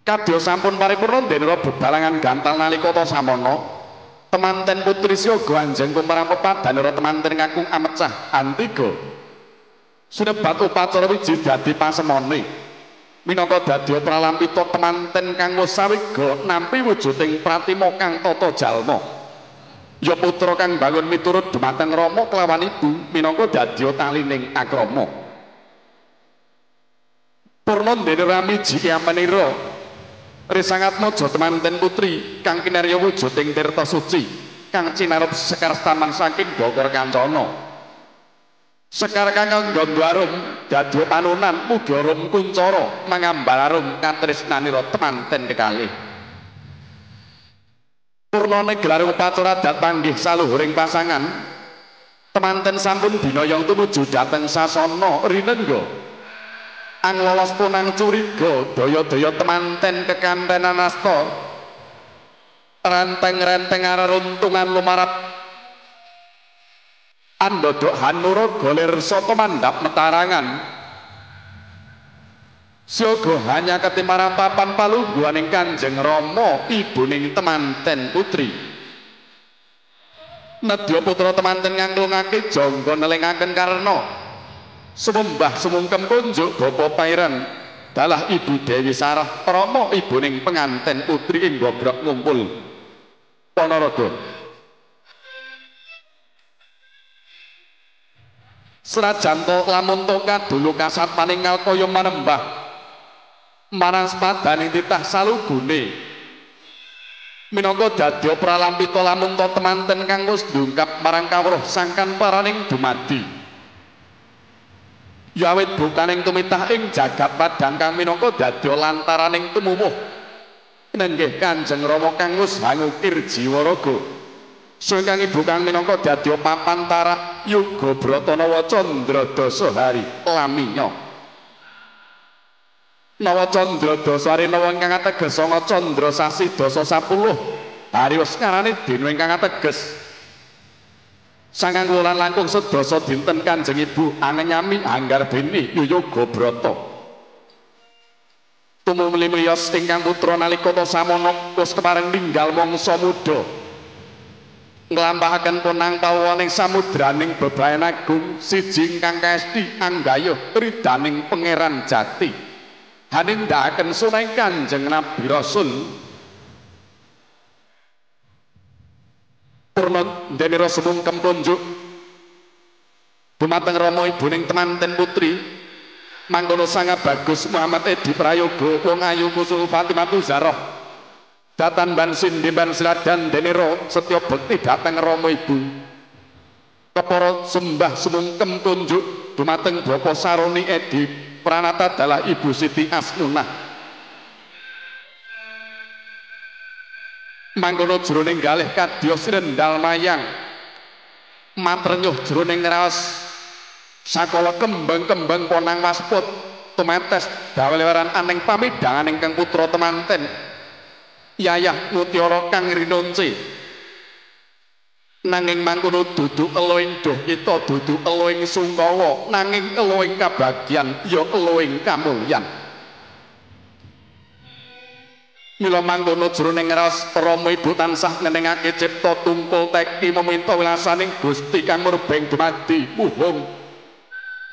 Kadya sampun paripurna denira bebalangan gantal nalika ta samana. Temanten putri siaga anjeng kumarang pepadanira temanten kakung amecah antiga. Sinebat upacara wiji dadi pasemone. Minangka dadya pralampita temanten kang wis sawiga nampi wujuding pratima kang tata jalma. Ya putra kang bangun miturut dumateng rama kelawan ibu minangka dadya talining akrama. Purna dene ramiji amenira Risangatmaja temanten putri kang kinarya wujuding tirta suci kang cinarup sekar taman saking Bogor kancana. Sekar kang ngandha arum dadya panunan mugi arum kuncara mangambal arum katresnanira temanten kekalih. Purnane gelar upacara adat panggih saluhuring pasangan temanten sampun binayang tumuju dhateng sasana rinengga. Anglolos punang curiga daya-daya temanten kekantenan asta renteng-renteng aruntungan lumarap andodok hanura golir saka mandhap metarangan siaga hanya ketimarang papan palungguhaning Kanjeng Rama ibuning temanten putri. Nedya putra temanten ngangklungake jangga nelingaken karna sumembah sumungkem kunjuk bapa pairan dalah ibu Dewi Sarah rama ibuning penganten putri ing gogrok ngumpul Ponorogo. Senajan to lamun to kadulu kasat paningal kaya manembah marang sepadaning titah salugune minangka dadya pralampita lamun to temanten kang wis ndungkap marang kawruh sangkan paraning dumadi. Ya awit bukaning tumitah ing jagat padhang kang minangka dadya lantaraning tumuwuh nenggih Kanjeng Rama kang wis hangukir jiwa raga. Sungkang ibu kang minangka dadya papan tarah yuga brata nawa candra dasa hari laminya. Nawa candra dasa hari nawa ingkang ateges sanga candra sasi dasa 10 hari wis ngarane dina ingkang ateges sangang wulan langkung sedasa dinten Kanjeng Ibu angenyami anggarbini yuyoga brata. Tumuli miyos ingkang putra nalika ta samana wis kepareng ninggal mangsa muda nglampahaken punang pawoning samudraning bebrayan agung siji ingkang kaesti anggayuh ridaning Pangeran Jati hanindakaken sunah Kanjeng Nabi Rasul. Purna denira sumungkem kunjuk dumateng rama ibuning temanten putri mangkono sanga bagus Muhammad Edi Prayoga wong ayu kusul Fatimah Zahra datan ban sindhi ban seladan denira setya bekti dhateng rama ibu. Kepara sembah sumungkem kunjuk dumateng Bapak Saroni Edi Pranata dalah Ibu Siti Asnunah. Mangkono jroning galih kadya sirendal mayang matrenyuh jroning raos sakala kembang-kembang ponang wasput tumetes dawelewaran aning pamidhangan ingkang putra temanten yayah mutiara kang rinonce. Nanging mangkono dudu eloing duh kita dudu eloing sungkawa nanging eloing kabagyan ya eloing kamulyan. Mila mangkono jroning raos rama ibu tansah ngenengake cipta tungkul teki meminta wilasaning Gusti kang murbeng dumadi muhung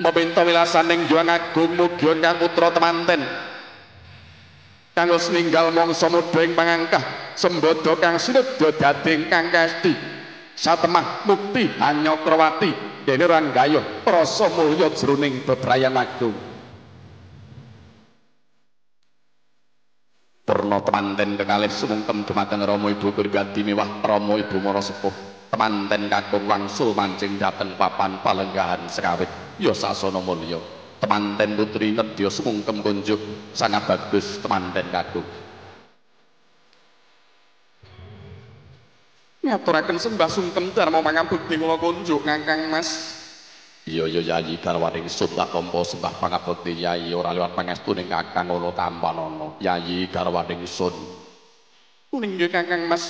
meminta wilasaning Hyang Agung mugi kang putra temanten kang wis ninggal mangsa muda ing pangangkah sembada kang sinedya dadi kang kaesti satemah mukti hanyakrawati dene ranggayuh rasa mulya jroning bebrayan agung. Purna temanten kekalih sumungkem dumateng rama ibu pribadi miwah rama ibu mara sepuh temanten kakung wangsul mancing dhateng papan palenggahan sekawit ya sasana mulya. Temanten putri nedya sumungkem kunjuk sangat bagus temanten kakung. Ngaturaken sembah sungkem dharma pangabekti kula kunjuk Kakang Mas. Iya ya Yayi garwaning sun tak tampa sembah pangabekti Yayi ora liwat pangestuning Kakang ngono tampanana. Yayi garwaning sun. Kuning nggih Kakang Mas.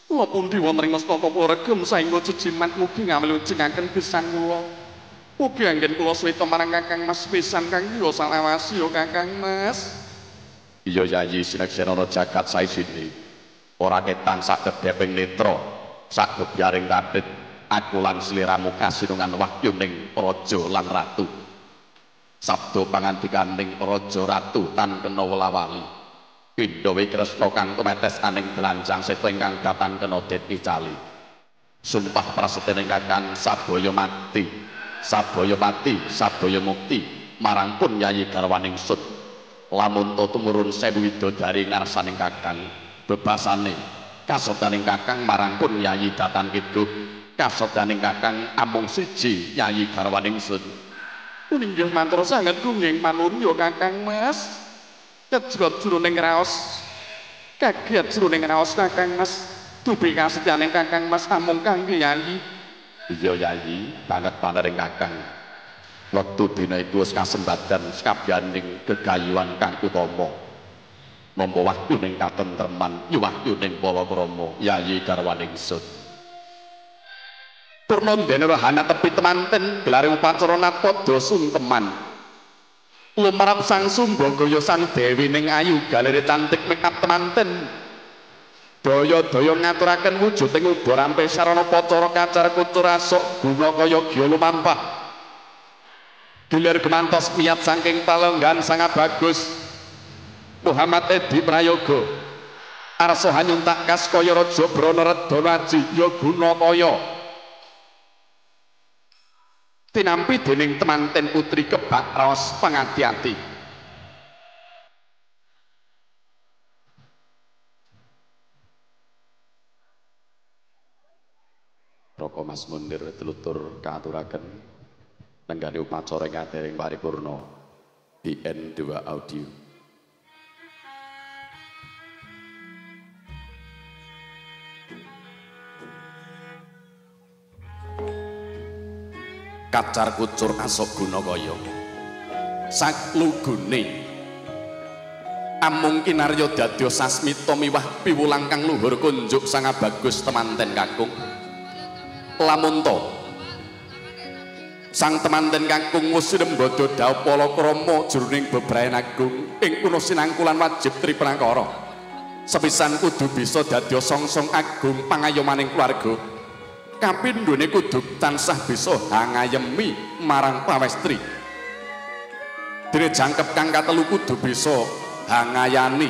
Kula pundi wonten ing mastaka kula regem saengga jejimat mugi ngamilujengaken gesang kula. Mugi anggen kula swita marang Kakang Mas pisan kang yo salawasi yo Kakang Mas. Iya Yayi sineksenana jagat saisine. Ora ketan sak kedheping netra, sak gebyaring ratit aku lan sliramu kasinungan wahyuning raja lan ratu. Sabda pangandikaning raja ratu tan kena welawali. Pindhawe Kresna kang tumetes aning dlanjang seta ingkang datan kena den icali. Sumpah prasetyaning Kakang sabaya mati, sabaya pati, sabaya mukti marang pun Yayi garwaning sun. Lamun to tumurun sewu widodari ngarsaning Kakang, bebasane kasodaning Kakang marang pun Yayi datan kidung, kasodaning Kakang amung siji Yayi garwaning sun. Kuninggih mantra sanget gunging manurya Kakang Mas. Kejrot jroning raos, kaget jroning raos Kakang Mas. Dupi kasetyaning Kakang Mas amung kangge Yayi. Iya Yayi, banget panering Kakang. Wektu dina iku wis kasembadan sekabiyaning gegayuhan kang utama. Nampa wahyuning katentreman, yuwahyuning palakrama Yayi garwaning sun. Purnandene rohana tepi temanten gelare upacara natpada sungkeman. Lumarap sang Sumbagaya sang dewi ning ayu galere cantik make-up temanten. Daya-daya ngaturaken wujuding uba rampe sarana pacara kacar kucur asuk guna kaya gya lumampah. Gilir gemantos miyat saking palenggan sangat bagus Muhammad Edi Prayoga. Arsa hanyuntak kas kaya raja brana redana aji ya guna kaya. Tinampi dening temanten putri kebak raos pangati-ati. Raka Mas Munir telutur kaaturaken nenggani upacara ing adering paripurna BN2 Audio. Kacar kucur asok guna kaya saklugune amung kinarya dadya sasmita miwah piwulang kang luhur kunjuk sanga bagus temanten kakung. Lamun to sang temanten kakung wis sinembada dhaup palakrama jroning bebrayan agung ing kuna sinangkulan wajib triprangkara. Sepisan kudu bisa dadya songsong agung pangayomaning keluarga. Kapindhone kudu tansah bisa hangayemi marang pawestri. Dene jangkep kang katelu kudu bisa hangayani.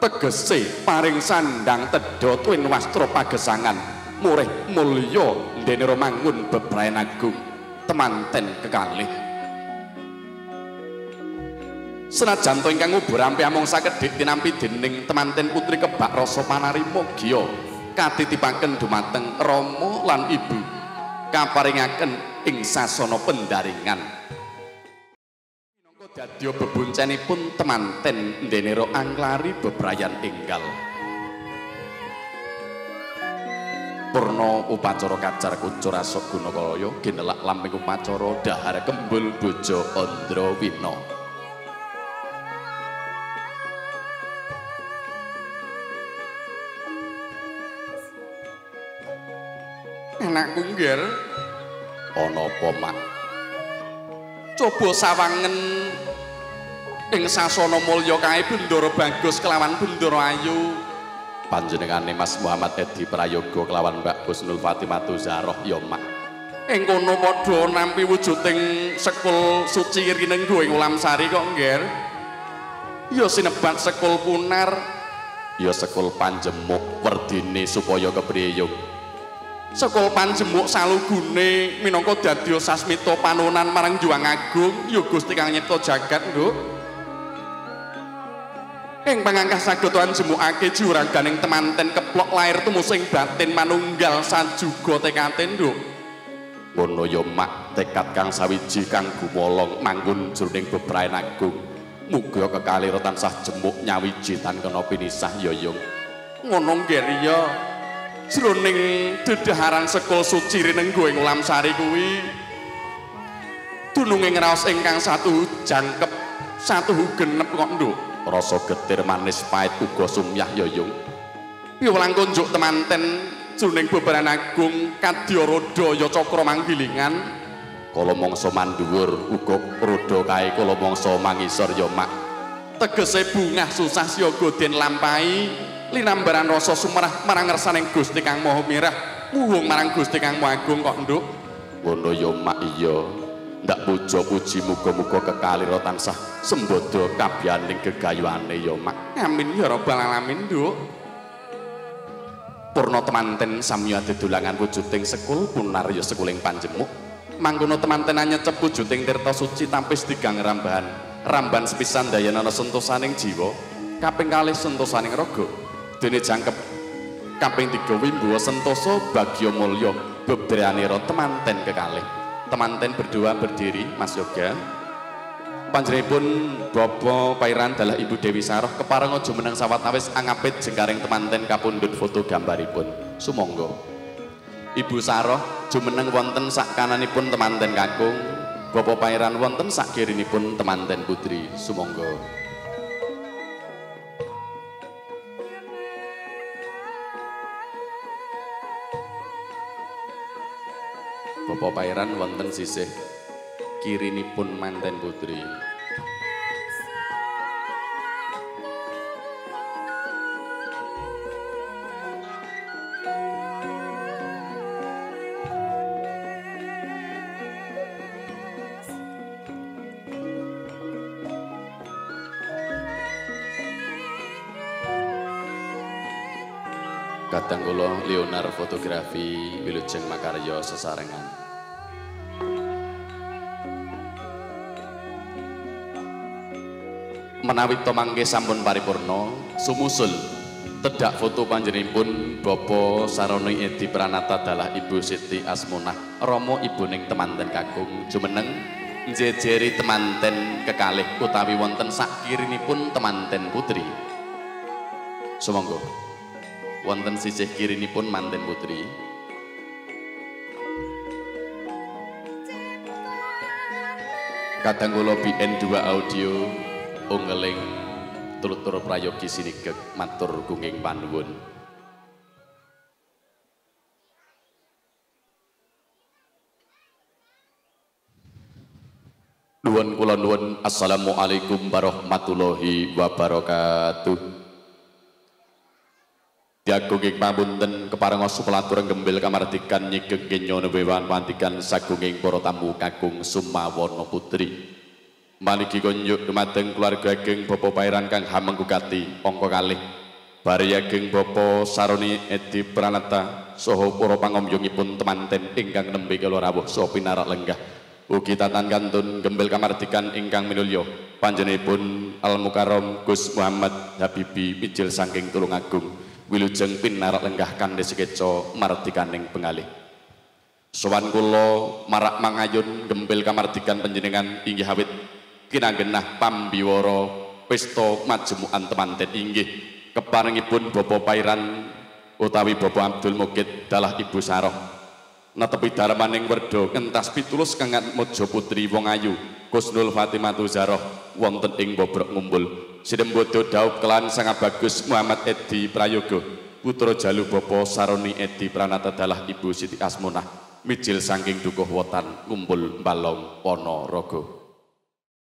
Tegese paring sandang tedha tuwin wastra pagesangan murih mulya ndenira mangun bebrayan agung temanten kekalih. Senajan to ingkang ngubur ampe amung sakedhik tinampi dening temanten putri kebak rasa panarima giya katitipaken dumateng rama lan ibu kaparingaken ing sasana pendaringan. Minangka dadya beboncenipun temanten ndenira angklari bebrayan enggal. Purna upacara kacar kucur asok guna kaya ginelak lamping upacara dahar kembul bojo Andrawina. Anakku nggir, ana apa mak? Coba sawangen ing sasana mulya kae Bendara Bagus kelawan Bendara Ayu. Panjenengane Mas Muhammad Edi Prayoga kelawan Mbak Husnul Fatimah Zahroh ya mak. Ing kono padha nampi wujuding sekul suci rinenggo ing Ulamsari kok nggir. Ya sinebat sekul punar, ya sekul panjemuk werdine supaya kepriye. Sekul panjemuk salugune minangka dadya sasmita panonan marang Juang Agung ya Gusti kang nyipta jagat nduk. Ing pangangkah saged anjemukake juraganing temanten keplok lair tumusing batin manunggal sajuga tekate nduk. Ngono ya mak, tekad kang sawiji kang gumolong manggon jroning bebrayan agung. Muga kekalira tansah jemuk nyawiji tan kena pinisah ya yung. Ngono nggih ya. Jroning dedaharan sekul suci rinenggo ing Ulamsari kuwi dununge ngraos ingkang satu jangkep satu genep kok nduk. Rasa getir manis pahit uga sumyah ya yung. Piwulang kunjuk temanten jroning bebrayan agung kadya roda ya cakra manggilingan. Kala mangsa mandhuwur uga roda kae kala mangsa mangisor ya mak. Tegese bungah susah siaga den lampahi linambaran rasa sumerah marang ngersaning Gusti Kang Maha Mirah muhung marang Gusti Kang Maha Agung kok nduk. Ngono ya mak iya. Ndak puja puji muga-muga kekalira tansah sembodo kabyaning gegayuhane ya mak. Amin ya rabbal alamin nduk. Purna temanten samya dedulangan wujuding sekul punarya sekuling panjemuk. Mangkono temanten nyecep wujuding tirta suci tampis digang rambahan. Ramban sepisan dayanana sentosaning jiwa, kaping kalih sentosaning raga. Dene jangkep kaping 3 wimbuwa sentosa bagya mulya bebreanira temanten kekalih. Temanten berdua berdiri Mas Yoga. Panjenenganipun Bapak Pairan dalah Ibu Dewi Saroh kepareng aja meneng sawetawis angapit jengkaring temanten kapundhut foto gambaripun. Sumangga. Ibu Saroh jumeneng wonten sak kananipun temanten kakung, Bapak Pairan wonten sak kirinipun temanten putri. Sumangga. Bapak Pairan wonten sisih kirinipun manten putri. Kadang kula Leonar fotografi wilujeng makarya sesarengan. Menawi to mangke sampun paripurna sumusul tedhak foto panjenenganipun Bapak Saroni Edi Pranata dalah Ibu Siti Asmunah rama ibuning temanten kakung jumeneng njejeri temanten kekalih utawi wonten sak kirinipun temanten putri. Sumangga. Wonten sisih kirinipun manten putri. Kadang kula BN2 audio ungeling tutur prayogi sinigek matur gunging panuwun. Nuwun kula nuwun. Assalamualaikum warahmatullahi wabarakatuh. Diagunging pamunten keparenga supelatur gembil kamardikan nyigeng kenya newewan pandikan sagunging para tamu kakung Sumawana Putri. Manigi konjuk dumateng keluarga ageng Bapak Pairan kang hamengkugati angka kalih. Bari ageng Bapak Saroni Edi Pranata saha para pangombyongipun temanten ingkang nembe kula rawuh saha pinarak lenggah. Ugi tatan kantun gembil kamardikan ingkang minulya panjenenganipun Al Mukarram Gus Muhammad Habibi mijil saking Tulungagung. Wilujeng pinarak lenggah kanthi sekeca mardikaning pengalih. Sowan kula marak mangayun gempil kamardikan panjenengan inggih awit kinanggenah pambiwara pesta majemukan temanten inggih keparengipun Bapak Pairan utawi Bapak Abdul Mukid dalah Ibu Saroh netepi darmaning werda ngentas pitulus kang atmaja putri wong ayu Kusnul Fatimatu Zaroh wonten ing Bobrok Ngumpul. Sinembodo daup kelan Sang Bagus Muhammad Edi Prayoga putra jalu Bapak Saroni Edi Pranata dalah Ibu Siti Asmunah mijil saking Dukuh Wotan Ngumpul Balong Ponorogo.